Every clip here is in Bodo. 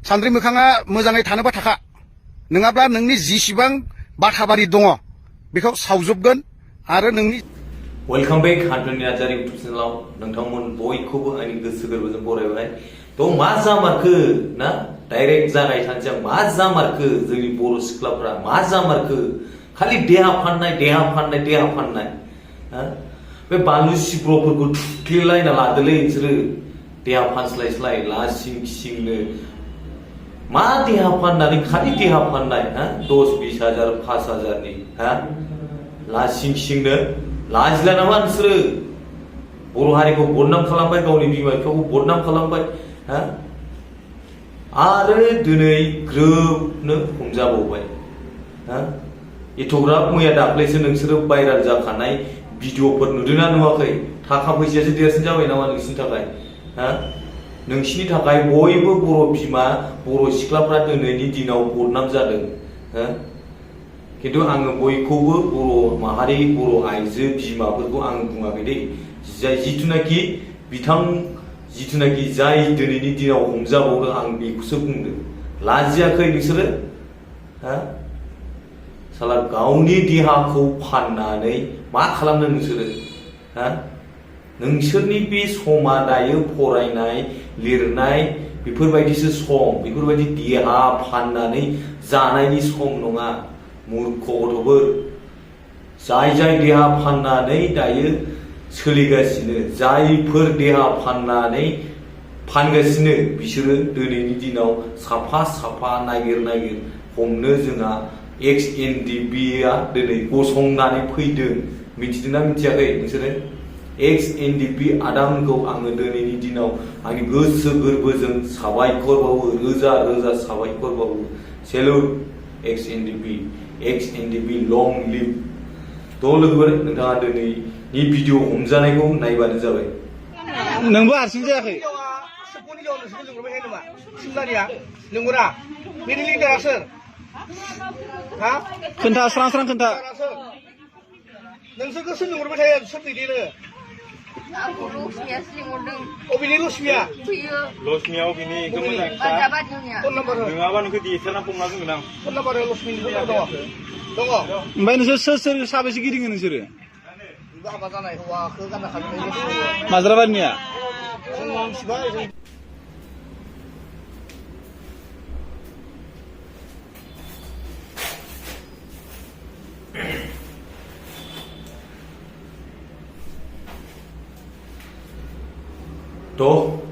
सान्द्रि मोखाङा मोजाङै थानोबा थाखा नङाब्ला नोंनि जिसिबां बाथाबारि दङ बेखौ सावजोबगोन आरो नोंनि वेलकाम बेक हान्थुनि नार्जारि इउटुब चेनेलाव नोंथांमोन बयखौबो आंनि गोसो गोरबोजों बरायबाय थ' मा जामारखो ना डाइरेक्ट जागाय थानोसै आं मा जामारखो जोंनि बर' सिख्लाफ्रा मा जामारखो खालि देहा फाननाय बे बानलु सिब्र'फोरखौ थुख्लेलायना लादोलै नोंसोरो देहा फानस्लायस्लाय लासिं सिंनो मा देहा फाननानै खालि देहा फाननाय 10-20 हाजार 5 हाजारनि लासिं सिंनो लाजिला नामा नोंसोरो बर' हारिखौ बदनाम खालामबाय गावनि बिमा बिफाखौ बदनाम खालामबाय आरो दिनै ग्रोबनो हमजाबावबाय एथ'ग्राब मैया दाख्लैसो नोंसोरो भाइराल जाखानाय भिडिअफोर नुदोंना नुवाखै थाखा फैसायासो देरसिन जाबाय नामा नोंसिनि थाखाय नोंसिनि थाखाय बयबो बर' बिमा बर' सिख्लाफ्रा दिनैनि दिनाव बदनाम जादों किन्तु आङो बयखौबो बर' माहारि बर' आइजो बिमाफोरखौ आं बुङाखै दे जिथुनाखि जाय दिनैनि दिनाव हमजाबावदों आं बेखौसो बुंदों लाजियाखै नोंसोरो साला गावनि देहाखौ फाननानै मा खालामनो नोंसोरो नोंसोरनि बे समा दायो फरायनाय लिरनाय बेफोरबायदिसो सम बेफोरबायदि देहा फाननानै जानायनि सम नङा मूर्ख गथ'फोर जाय देहा फाननानै दायो सोलिगासिनो जायफोर देहा फानगासिनो बिसोरो दिनैनि दिनाव साफा नागिर हमनो जोंहा एक्स NDFB आ दिनै गसंनानै फैदों मिथिदोंना मिथियाखै नोंसोरो एक्स NDFB आदामोनखौ आङो दिनैनि दिनाव आंनि गोसो गोरबोजों साबायखर बावो रोजा साबायखर बावो सेलुट एक्स NDFB लं लिभ थ' लोगोफोर नोंथाङा दिनैनि भिडिअ हमजानायखौ नायबानो जाबाय नोंबो हारसिं जायाखै खोन्था स्रां खोन्था नोंसोरखौ सोर लिंहरबाय थायो सोर दैदेनो अबेनि लक्ष्मिया लक्ष्मिया अबेनि फन नाम्बार नङाबा नोंखौ दिथारना फंना बुंगोन आं फन नाम्बार लक्ष्मिनि दङ ओमफ्राय नोंसोर सोर साबेसे गिदिङो नोंसोरो हाबा जानाय हौवाखौ गानना खालामनाय माज्राबारिनिया थ'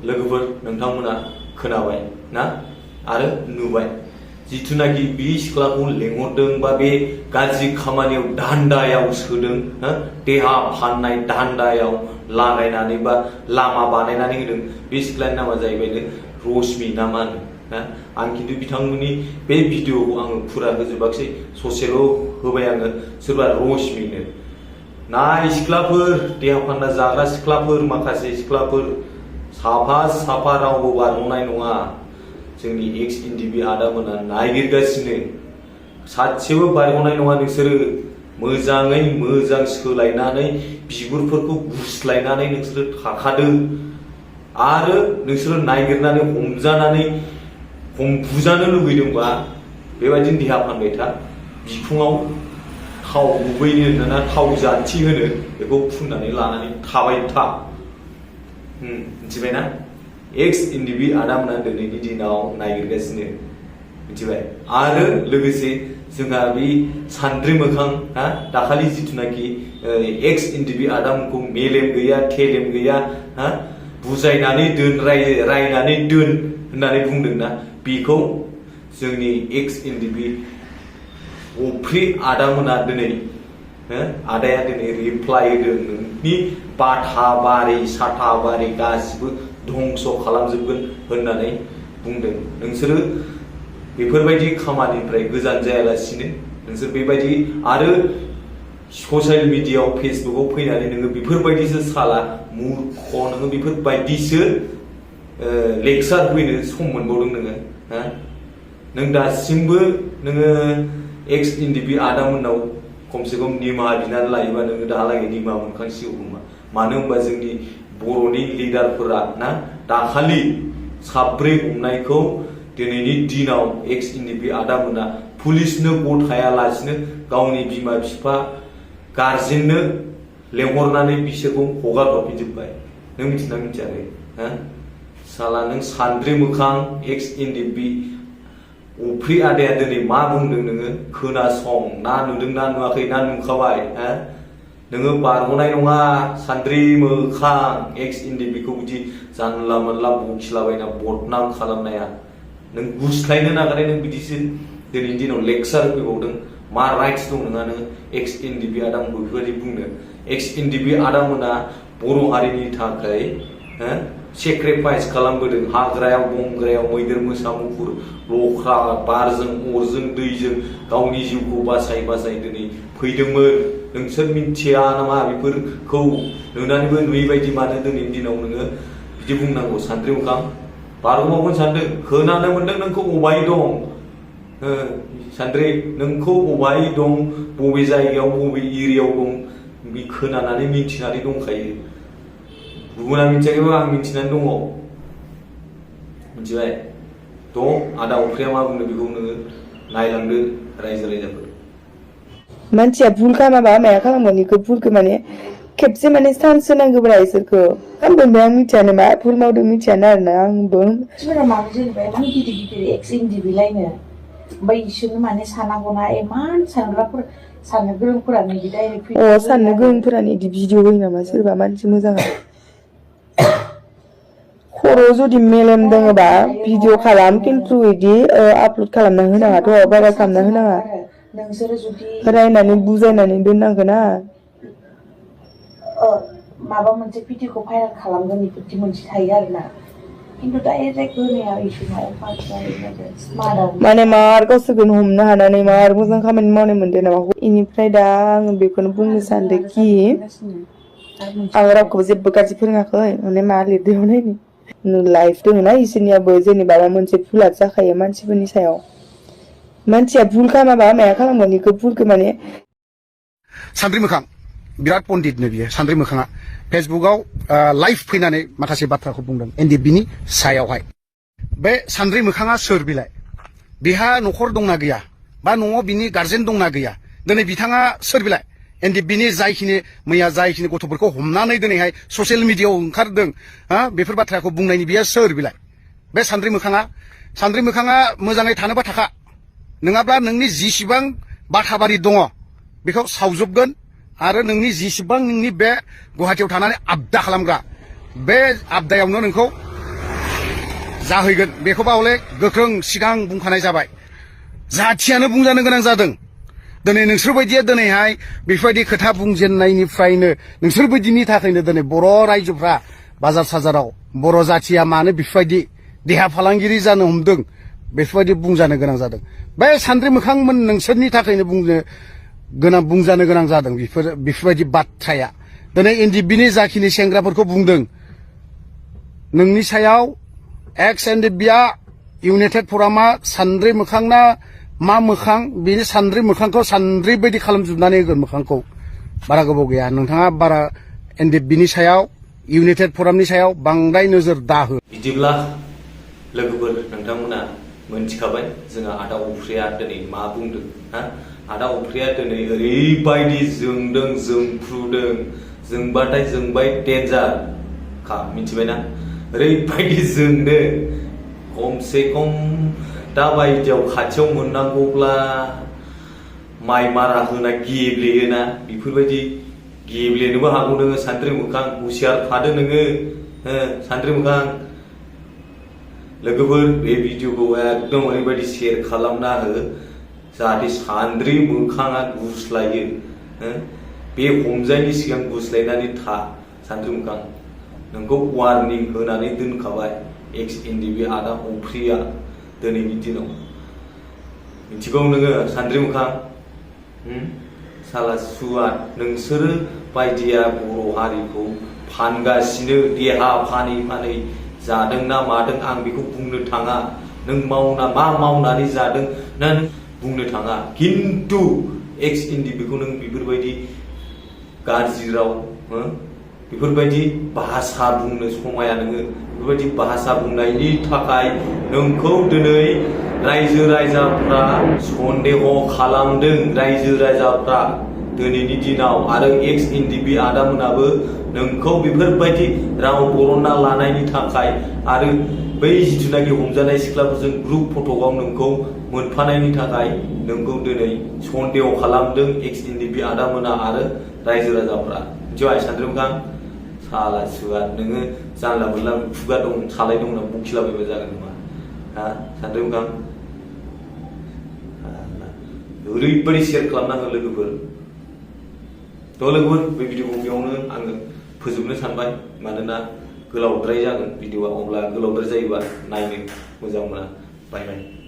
लोगोफोर नोंथांमोना खोनाबाय ना आरो नुबाय जिथुनाखि बे सिख्लाखौ लेंहरदों बा बे गाज्रि खामानियाव दान्दायाव सोदों देहा फाननाय दान्दायाव लागायनानै बा लामा बानायनानै होदों बे सिख्लानि नामा जाहैबायनो रश्मि ना मा होनो आं खिन्थु बिथांमोननि बे भिडिअखौ आङो फुरा होजोबाखिसै ससेल' होबाय आङो सोरबा रश्मिनो नाय सिख्लाफोर देहा फानना जाग्रा सिख्लाफोर माखासे सिख्लाफोर साफा रावबो बारग'नाय नङा जोंनि एक्स NDFB आदामोना नागिरगासिनो सासेबो बारग'नाय नङा नोंसोरो मोजाङै मोजां सोलायनानै बिगुरफोरखौ गुस्लायनानै नोंसोरो थाखादों आरो नोंसोरो नागिरनानै हमजानानै बुजानो लुबैदोंबा बेबायदिनो देहा फानबाय था बिखुङाव थाव गुबैनो ना थाव जाथि होनो बेखौ फुननानै लानानै थाबाय था मिथिबायना एक्स NDFB आदामोना दिनैनि दिनाव नागिरगासिनो मिथिबाय आरो लोगोसे जोंहा बे सान्द्रि मोखां दाखालि जिथुनाखि एक्स NDFB आदामोनखौ मेलेम गैया थेलेम गैया बुजायनानै दोन रायनानै दोन होननानै बुंदोंना बेखौ जोंनि एक्स NDFB अफ्रि आदामोना दिनै आदाया दिनै रिप्लाय होदों नोंनि बाथाबारि साथाबारि गासिबो धंस' खालामजोबगोन होननानै बुंदों नोंसोरो बेफोरबायदि खामानिनिफ्राय गोजान जायालासिनो नोंसोर बेबायदि आरो ससियेल मिडियायाव फेसबुकआव फैनानै नोङो बेफोरबायदिसो साला मूर्ख नोङो बेफोरबायदिसो लेक्सार होनो सम मोनबावदों नोङो नों दासिमबो नोङो एक्स NDFB आदामोननाव खमसे खम निमाहा बिनानै लायोबा नोङो दाहालागै निमाहा मोनखांसिगौ मानो होनबा जोंनि बर'नि लिडारफोरा ना दाखालि साब्रै हमनायखौ दिनैनि दिनाव एक्स एनडिएफबि आदामोना पुलिसनो गथायालासिनो गावनि बिमा बिफा गारजेननो लेंहरनानै बिसोरखौ हगार हरफिनजोब्बाय नों मिथिना मिथियाखै हा साला नों सान्द्रि मोखां एक्स एनडिएफबि अफ्रि आदाया दिनै मा बुंदों नोङो खोनासं ना नुदों ना नुवाखै ना नुखाबाय हा नोङो बारग'नाय नङा सान्द्रि मोखां एक्स एनडिएफबिखौ बिदि जानला मोनला बखिलाबायना बदनाम खालामनाया नों गुस्लायनो नागारनाय नों बिदिसो दिनैनि दिनाव लेक्सार होफैबावदों मा राइट्स दं नोंहा नोङो एक्स एनडिएफबि आदामोनखौ बेफोरबायदि बुंनो एक्स एनडिएफबि आदामोना बर' हारिनि थाखाय सेक्रिफाइस खालामबोदों हाग्रायाव बंग्रायाव मैदेर मोसा मुफुर लख्रा बारजों अरजों दैजों गावनि जिउखौ बासाय बासाय दिनै फैदोंमोन नोंसोर मिथिया नामा बेफोरखौ नुनानैबो नुयै बायदि मानो दिनैनि दिनाव नोङो बिदि बुंनांगौ सान्द्रि मोखां बारग'बावगोन सानदों खोनानो मोनदों नोंखौ अबाय दं सान्द्रि नोंखौ अबाय दं बबे जायगायाव बबे एरियायाव दं बे खोनानानै मिथिनानै दंखायो गुबुना मिथियाखैबो आं मिथिनानै दङ मिथिबाय थ' आदा अफ्रिया मा बुंदों बेखौ नोङो नायलांदो रायजो राजाफोर मानसिया भुल खालामाबा माया खालामगोन बेखौ भुलखौ माने खेबसे माने चान्स होनांगौब्रा इसोरखौ खालामदोंबो आं मिथियानो मा भुल मावदों मिथियानो आरोना आंबो मानसिफोरा मानो जेनेबा इमान गिदिर गिदिर एक्स एनडिएफबि लायनो ओमफ्राय इसोरनो माने सानांगौना इमान सानग्राफोर साननो गोरोंफोरानो बिदि डाइरेक्ट साननो गोरोंफोरानो बिदि भिडिअ होयो नामा सोरबा मानसि मोजाङा खर' जुदि मेलेम दङबा भिडिअ खालाम खिन्थु बिदि आपल'ड खालामना होनाङाथ' भाइरेल खालामना होनाङा नोंसोरो जुदि रायनानै बुजायनानै दोननांगोना माबा मोनसे भिडिअखौ भाइरेल खालामगोन बेफोरदि मोनसे थायो आरोना खिन्थु डाइरेक्ट होनाया इसोरना माने मार गावसोरखौनो हमनो हानानै मार मोजां खामानि मावनाय मोनदों नामा बेनिफ्राय दा आङो बेखौनो बुंनो सानदों कि आं रावखौबो जेबो गाज्रि फोरोङाखै माने मा लिरदों नायनि लाइफ दङ ना इसोरनियाबो जेनेबा माबा मोनसे भुला जाखायो मानसिफोरनि सायाव मानसिया भुल खालामाबा माया खालामगोन बेखौ भुलखौ माने सान्द्रि मोखां बिराद पन्डितनो बियो सान्द्रि मोखाङा फेसबुकाव लाइभ फैनानै माखासे बाथ्राखौ बुंदों एनडिएफबिनि सायावहाय बे सान्द्रि मोखाङा सोर बिलाय बिहा न'खर दंना गैया बा न'आव बिनि गार्जेन दंना गैया दिनै बिथाङा सोर बिलाय एनडिएफबिनि जायखिनि मैया जायखिनि गथ'फोरखौ हमनानै दिनैहाय ससियेल मिडियायाव ओंखारदों बेफोर बाथ्राखौ बुंनायनि बियो सोर बिलाय बे सान्द्रि मोखाङा मोजाङै थानोबा थाखा नङाब्ला नोंनि जिसिबां बाथाबारि दङ बेखौ सावजोबगोन आरो नोंनि जिसिबां नोंनि बे गुवाहाटियाव थानानै आबदा खालामग्रा बे आबदायावनो नोंखौ जाहैगोन बेखौबा हले गोख्रों सिगां बुंखानाय जाबाय जाथियानो बुंजानो गोनां जादों दिनै नोंसोरबायदिया दिनैहाय बेफोरबायदि खोथा बुंजेननायनिफ्रायनो नोंसोरबायदिनि थाखायनो दिनै बर' रायजोफ्रा बाजार साजाराव बर' जाथिया मानो बेफोरबायदि देहा फालांगिरि जानो हमदों बेफोरबायदि बुंजानो गोनां जादों बे सान्द्रि मोखांमोन नोंसोरनि थाखायनो बुंजानो गोनां जादों बेफोरबायदि बाथ्राया दिनै एनडिएफबिनि जाखिनि सेंग्राफोरखौ बुंदों नोंनि सायाव एक्स एनडिएफबिआ इउनाइटेड फरामा सान्द्रि मोखांना मा मोखां बेनि सान्द्रि मोखांखौ सान्द्रि बायदि खालामजोबनानै होगोन मोखांखौ बारा गोबाव गैया नोंथाङा बारा एनडिएफबिनि सायाव इउनाइटेड फरामनि सायाव बांद्राय नोजोर दाहो बिदिब्ला लोगोफोर नोंथांमोना मोनथिखाबाय जोंहा आदा अफ्रिया दिनै मा बुंदों आदा अफ्रिया दिनै ओरैबायदि जोंदों जोंफ्रुदों जोंबाथाय जोंबाय डेन्जार खा मिथिबायना ओरैबायदि जोंदों खमसे खम दा बायदियाव खाथियाव मोननांगौब्ला माइ मारा होना गेब्लेयोना बेफोरबायदि गेब्लेनोबो हागौ नोङो सान्द्रि मोखां हुसियार थादो नोङो सान्द्रि मोखां लोगोफोर बे भिडिअखौ एकदम ओरैबायदि शेयार खालामना हो जाहाथे सान्द्रि मोखाङा गुस्लायो बे हमजायनि सिगां गुस्लायनानै था सान्द्रि मोखां नोंखौ वार्निं होनानै दोनखाबाय एक्स एनडिएफबि आदा अफ्रिया दिनैनि दिनाव मिथिगौ नोङो सान्द्रि मोखां साला सुवा नोंसोरो बायदिया बर' हारिखौ फानगासिनो देहा फानै फानै जादों ना मादों आं बेखौ बुंनो थाङा नों मा मावनानै जादों ना नों बुंनो थाङा खिन्थु एक्स एनडिएफबिखौ नों बेफोरबायदि गाज्रि राव बेफोरबायदि भाषा बुंनो समाया नोङो बेफोरबायदि भाषा बुंनायनि थाखाय नोंखौ दिनै रायजो राजाफ्रा सन्देह खालामदों रायजो राजाफ्रा दिनैनि दिनाव आरो एक्स एनडिएफबि आदामोनाबो नोंखौ बेफोरबायदि राव बरनना लानायनि थाखाय आरो बै जिथुनाखि हमजानाय सिख्लाफोरजों ग्रुप फटकआव नोंखौ मोनफानायनि थाखाय नोंखौ दिनै सन्देह खालामदों एक्स एनडिएफबि आदामोना आरो रायजो राजाफ्रा मिथिबाय सानद्रि मोखां साला सुगा नोङो जानला मोनला खुगा दं सालाय दं होनना बखिलाबायबा जागोन नामा हा सानद्रि मोखां ओरैबायदि शेयार खालामनांगौ लोगोफोर थ' लोगोफोर बे भिडिअखौ बेयावनो आङो फोजोबनो सानबाय मानोना गोलावद्राय जागोन भिडिअआ अब्ला गोलावद्राय जायोबा नायनो मोजां मोना बाय बाय